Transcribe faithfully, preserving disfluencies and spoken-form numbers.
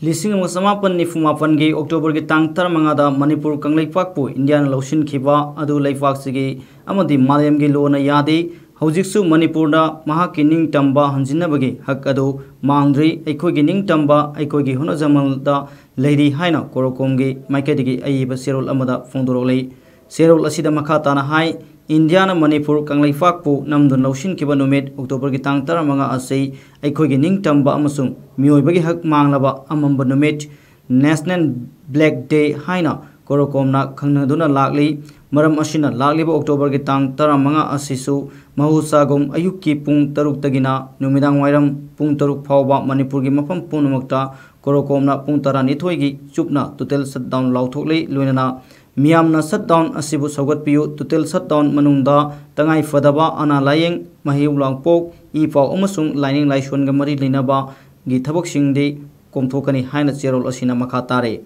ꯂꯤꯁꯤꯡ ꯑꯃꯒ ꯆꯃꯥꯄꯟ ꯅꯤꯐꯨ ꯃꯥꯄꯟꯒꯤ ꯑꯣꯛꯇꯣꯕꯔꯒꯤ ꯇꯥꯡ ꯇꯔꯥꯃꯉꯥꯗ ꯃꯅꯤꯄꯨꯔ ꯀꯪꯂꯩꯄꯥꯛꯄꯨ ꯏꯟꯗꯤꯌꯥꯅ ꯂꯧꯁꯤꯟꯈꯤꯕ ꯑꯗꯨ ꯂꯩꯄꯥꯛꯁꯤꯒꯤ ꯑꯃꯗꯤ ꯃꯥꯂꯦꯝꯒꯤ ꯂꯣꯅ ꯌꯥꯗꯦ꯫ ꯍꯧꯖꯤꯛꯁꯨ ꯃꯅꯤꯄꯨꯔꯗ ꯃꯍꯥꯛꯀꯤ ꯅꯤꯡꯇꯝꯕ ꯍꯟꯖꯤꯟꯅꯕꯒꯤ ꯍꯛ ꯑꯗꯨ ꯃꯥꯡꯗ꯭ꯔꯤ꯫ ꯑꯩꯈꯣꯏꯒꯤ ꯅꯤꯡꯇꯝꯕ ꯑꯩꯈꯣꯏꯒꯤ ꯍꯣꯠꯅꯖꯃꯜꯗ ꯂꯩꯔꯤ ꯍꯥꯏꯅ ꯀꯣꯔꯣꯀꯣꯝꯒꯤ ꯃꯥꯏꯀꯩꯗꯒꯤ ꯑꯏꯕ ꯆꯦꯔꯣꯜ ꯑꯃꯗ ꯐꯣꯡꯗꯣꯔꯛꯂꯤ꯫ ꯆꯦꯔꯣꯜ ꯑꯁꯤꯗ ꯃꯈꯥ ꯇꯥꯅ ꯍꯥꯏ, ꯏꯟꯗꯤꯌꯥꯅ ꯃꯅꯤꯄꯨꯔ ꯀꯪꯂꯩꯄꯥꯛꯄꯨ ꯅꯝꯗꯨꯅ ꯂꯧꯁꯤꯟꯈꯤꯕ ꯅꯨꯃꯤꯠ ꯑꯣꯛꯇꯣꯕꯔꯒꯤ ꯇꯥꯡ ꯇꯔꯥꯃꯉꯥ ꯑꯁꯤ ꯑꯩꯈꯣꯏꯒꯤ ꯅꯤꯡꯇꯝꯕ ꯑꯃꯁꯨꯡ ꯃꯤꯑꯣꯏꯕꯒꯤ ꯍꯛ ꯃꯥꯡꯂꯕ ꯑꯃꯝꯕ ꯅꯨꯃꯤꯠ, National Black Day ꯍꯥꯏꯅ ꯀꯣꯔꯣꯀꯣꯝꯅ ꯈꯪꯅꯗꯨꯅ ꯂꯥꯛꯂꯤ꯫ ꯃꯔꯝ ꯑꯁꯤꯅ ꯂꯥꯛꯂꯤꯕ ꯑꯣꯛꯇꯣꯕꯔꯒꯤ ꯇꯥꯡ ꯇꯔꯥꯃꯉꯥ ꯑꯁꯤꯁꯨ ꯃꯍꯧꯁꯥꯒꯨꯝ ꯑꯌꯨꯛꯀꯤ ꯄꯨꯡ ꯇꯔꯨꯛꯇꯒꯤꯅ ꯅꯨꯃꯤꯗꯥꯡ ꯋꯥꯏꯔꯝ ꯄꯨꯡ ꯇꯔꯨꯛ ꯐꯥꯎꯕ ꯃꯅꯤꯄꯨꯔꯒꯤ ꯃꯐꯝ ꯄꯨꯝꯅꯃꯛꯇ ꯀꯣꯔꯣꯀꯣꯝꯅ ꯄꯨꯡ ꯇꯔꯥꯅꯤꯊꯣꯏꯒꯤ ꯆꯨꯞꯅ total shutdown ꯂꯥꯎꯊꯣꯛꯂꯤ꯫ ꯂꯣꯏꯅꯅ ꯃꯤꯌꯥꯝꯅ shutdown ꯑꯁꯤꯕꯨ ꯁꯧꯒꯠꯄꯤꯌꯨ꯫ Total shutdown ꯃꯅꯨꯡꯗ ꯇꯉꯥꯏ ꯐꯗꯕ ꯑꯅꯥ ꯂꯥꯌꯦꯡ, ꯃꯍꯩ ꯂꯥꯡꯄꯣꯛ, ꯏ ꯄꯥꯎ ꯑꯃꯁꯨꯡ ꯂꯥꯏꯅꯤꯡ ꯂꯥꯏꯁꯣꯟꯒ ꯃꯔꯤ ꯂꯩꯅꯕꯒꯤ ꯊꯕꯛꯁꯤꯡꯗꯤ ꯀꯣꯝꯊꯣꯛꯀꯅꯤ ꯍꯥꯏꯅ ꯆꯦꯔꯣꯜ ꯑꯁꯤꯅ ꯃꯈꯥ ꯇꯥꯔꯦ꯫